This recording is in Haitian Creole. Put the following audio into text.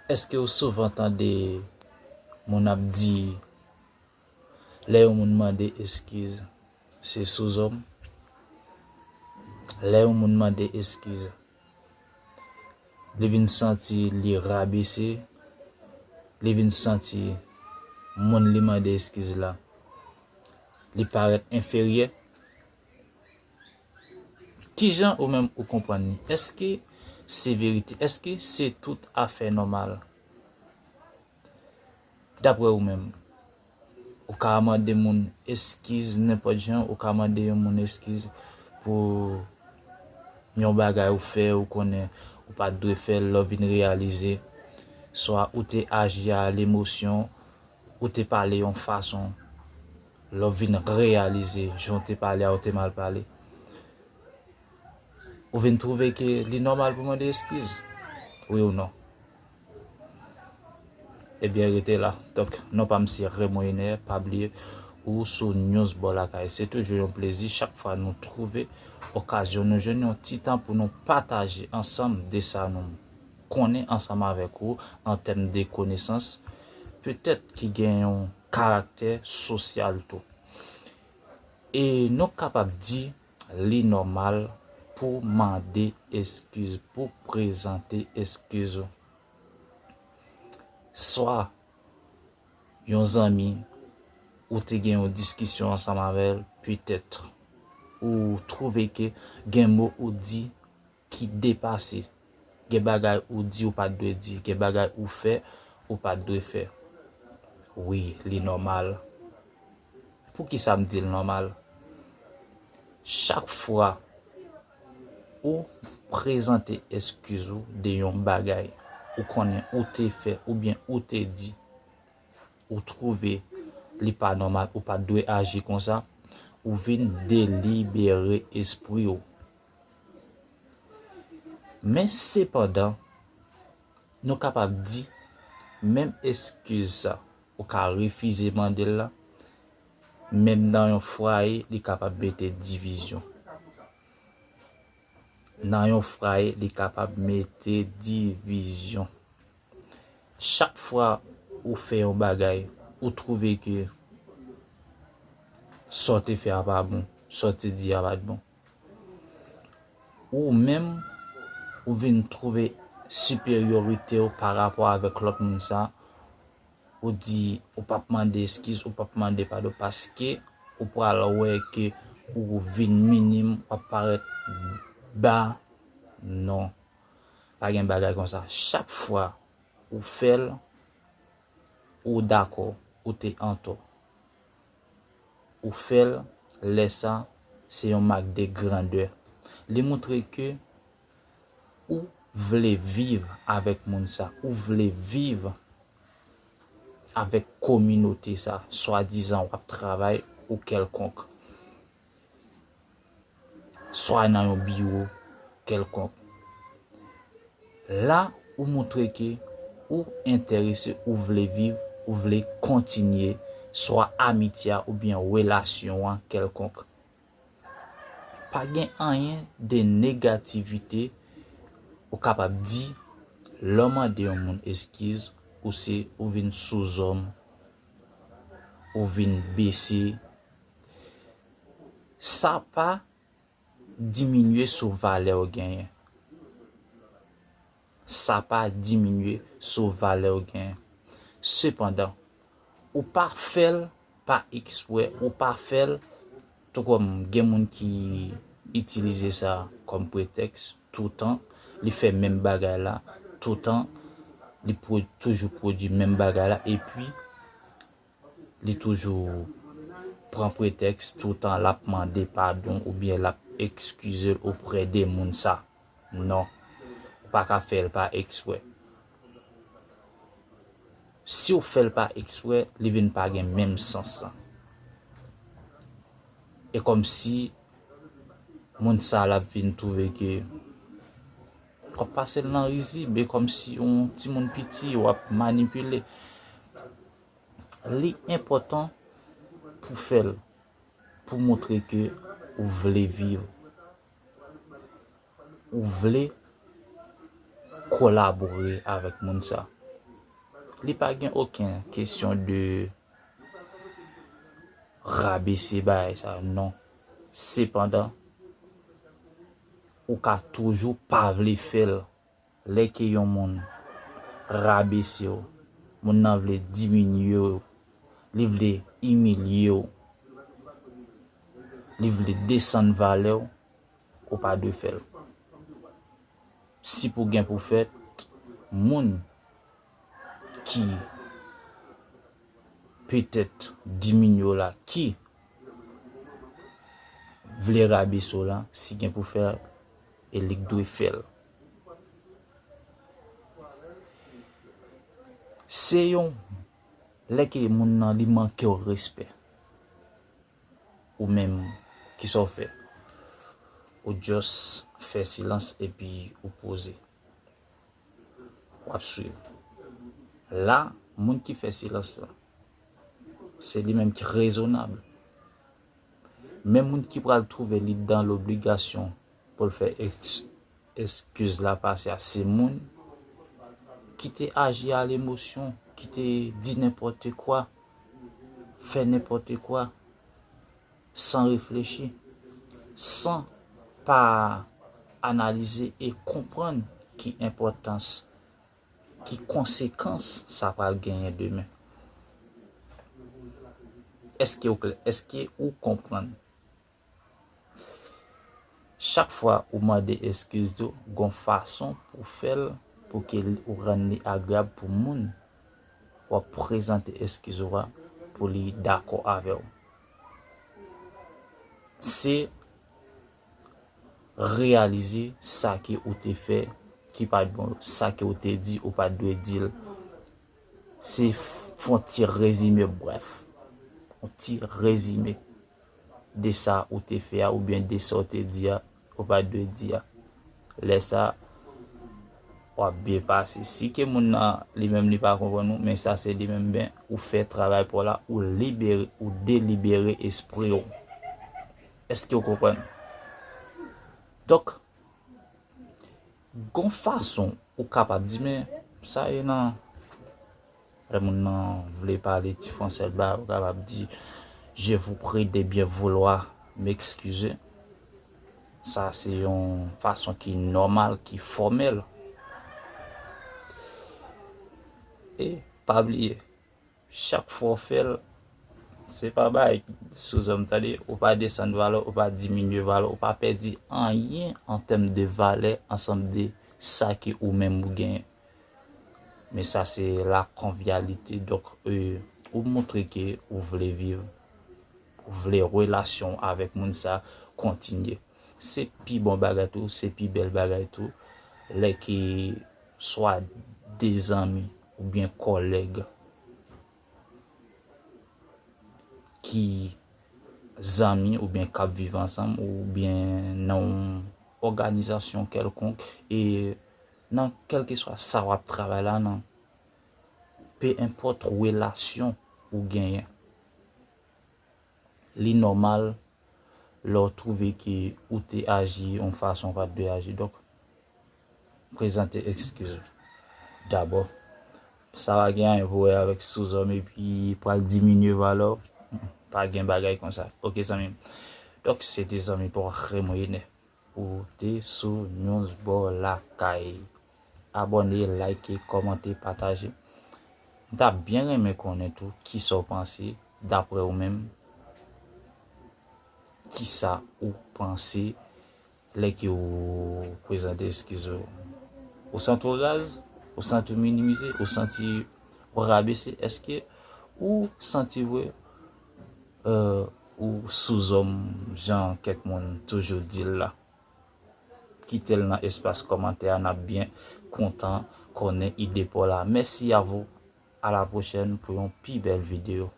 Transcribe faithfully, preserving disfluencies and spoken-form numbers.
Èske ou souvan tande moun ap di, lè yon moun mande eskiz, se souzòm? Lè yon moun mande eskiz, li vin santi li rabese, li vin santi moun li mande eskiz la, li parèt enferyè. Kijan ou menm ou konprann li? Èske se verite? Èske se tout afè nòmal? Daprè ou menm, ou ka mande moun eskiz nenpòt jan, ou ka mande yon moun eskiz pou yon bagay ou fè, ou konnen ou pa t dwe fè l, lè w vin reyalize, swa ou te aji a lemosyon, ou te pale yon fason, lè w vin reyalize jan w te pale a, ou te mal pale. Ou vin twouve ke li nòmal pou mande eskiz? Wi ou non? Ebyen, rete la. Donk, non pa m se Raymond Ener, pa bliye, ou sou News Bò Lakay. Se toujou yon plezi chak fwa nou twouve okazyon, nou jwenn yon ti tan pou nou pataje ansanm de sa nou konnen ansanm avèk ou an tèm de konesans, petèt ki gen yon karaktè sosyal tou. E nou kapab di li nòmal pou mande eskiz, pou prezante eskiz ou. Swa yon zanmi, ou te gen yon diskisyon ansanm avè l, petèt ou twouve ke gen mo ou di ki depase. Gen bagay ou di ou pa t dwe di, gen bagay ou fè ou pa t dwe fè. Wi, li nòmal. Poukisa m di l nòmal? Chak fwa ou prezante eskiz ou de yon bagay ou konnen ou te fè oubyen ou te di, ou twouve li pa nòmal, ou pa t dwe aji konsa, ou vin delibere espri w. Men sepandan, nou kapab di, menm eskiz sa, ou ka refize mande l la, menm nan yon fwaye, li kapab mete divizyon. Nan yon fwaye, li kapab mete divizyon. Chak fwa ou fè yon bagay, ou twouve ke sa w te fè a pa bon, sa w te di a pa t bon, ou menm, ou vin twouve siperyorite w pa rapò avèk lòt moun sa, ou di ou p ap mande eskiz, ou p ap mande padon, paske ou pral wè ke ou vin minim, w ap parèt ba. Non. Pa gen bagay konsa. Chak fwa ou fè l, ou dakò, ou te antò. Ou fè l, lè sa, se yon mak de grandè. Li montre ke ou vle viv avèk moun sa, ou vle viv avèk kominote sa, swadizan w ap travay ou kèlkonk, swa nan yon biwo kèlkonk. La, ou montre ke ou enterese, ou vle viv, ou vle kontinye, swa amitye a oubyen relasyon an kèlkonk. Pa gen anyen de negativite ou kapab di lè w mande yon moun eskiz, ou se, ou vin souzòm, ou vin bese. Sa pa diminye sou valè w genyen. Sa pa diminye sou valè w genyen. Sepandan, ou pa fè l pa eksprè, ou pa fè l, tou kòm gen moun ki itilize sa kòm pretèks toutan, li fè menm bagay la toutan, li pwo-, toujou pwodui menm bagay la, epi li toujou pran pretèks toutan l ap mande padon oubyen l ap eskize l oprè de moun sa. Non. Ou pa ka fè l pa eksprè. Si w fè l pa eksprè, li vin pa gen menm sans lan. E kòmsi moun sa l ap vin twouve ke w ap pase l nan rizib, e kòmsi yon timoun piti w ap manipile. Li enpòtan pou fè l, pou montre ke ou vle viv, ou vle kolabore avèk moun sa. Li pa gen okenn kesyon de rabese bagay sa, non. Sepandan, ou ka toujou pa vle fè l. Lè ke yon moun rabese w, moun nan vle diminye w, li vle imilye w, li vle desann valè w, ou pa dwe fè l. Si pou gen pou fèt, moun ki petèt diminye w la, ki vle rabese w la, si gen pou fè, e li k dwe fè l. Se yon lè ke moun nan li manke w respè. Ou menm, kisa w fè? Ou just fè silans epi ou poze. W ap swiv. La, moun ki fè silans la, se li menm ki rezonab. Men moun ki pral twouve li dan lobligasyon pou l fè eks-, eskiz la pase a, se moun ki te aji a lemosyon, ki te di nenpòt kwa, fè nenpòt kwa, san reflechi, san pa analize e konprann ki enpòtans, ki konsekans sa pral genyen demen. Èske w klè? Èske ou konprann? Chak fwa ou mande eskiz ou, gon fason pou fè l, pou ke l, ou rann li agreyab pou moun w ap prezante eskiz ou a, pou li dakò avè w. Se reyalize sa ke ou te fè ki pa t bon, sa ke ou te di ou pa t dwe di l. Se f-, fè yon ti rezime brèf, yon ti rezime de sa ou te fè a, oubyen de sa ou te di a, ou pa t dwe di a. Lè sa, w ap byen pase. Si ke moun nan, li menm, li pa konprann ou, men sa se li menm, ben, ou fè travay pa w la, ou libere, ou delibere espri w. Èske w konprann? Donk, gon fason ou kapab di, men sa ye nan, lè moun nan vle pale ti fransè l ba, ou kapab di, je vous prie de bien vouloir m'excuser. Sa se yon fason ki nòmal, ki fòmèl. E pa bliye, chak fwa w fè l, se pa bay sou zòm, tande, ou pa desann valè, ou pa diminye valè, ou pa pèdi anyen an tèm de valè, ansanm de sa ke ou menm ou genyen. Men sa se la konvyalite. Donk, e, ou montre ke ou vle viv, ou vle relasyon avèk moun sa kontinye. Se pi bon bagay tou, se pi bèl bagay tou, lè ke swa de zanmi oubyen kòlèg ki zanmi oubyen k ap viv ansanm oubyen nan yon òganizasyon kèlkonk, e nan kèlkeswa sa w ap travay la, nan pe enpòt relasyon ou genyen, li nòmal lè w twouve ke ou te aji yon fason w pa t dwe aji. Donk, prezante eskiz ou dabò. Sa pa gen anyen pou wè avèk sou zòm epi pral diminye valè w. Pa gen bagay konsa. Oke, zanmi m. Donk, se te zanmi pa w Raymond Ener. Ou te sou News Bò Lakay. Abòne, like, kòmante, pataje. M ta byen renmen konnen tou kisa w panse, daprè w menm. Kisa ou panse lè ke ou prezante eskiz ou? Ou santi w raz? Ou santi w minimize? Ou santi w rabese? Èske ou santi vre, e, ou sou zòm, jan kèk moun toujou di l la? Kite l nan espas kòmantè a, n ap byen kontan konnen ide pa w la. Merci à vous. À la prochaine pou yon pi bèl videyo.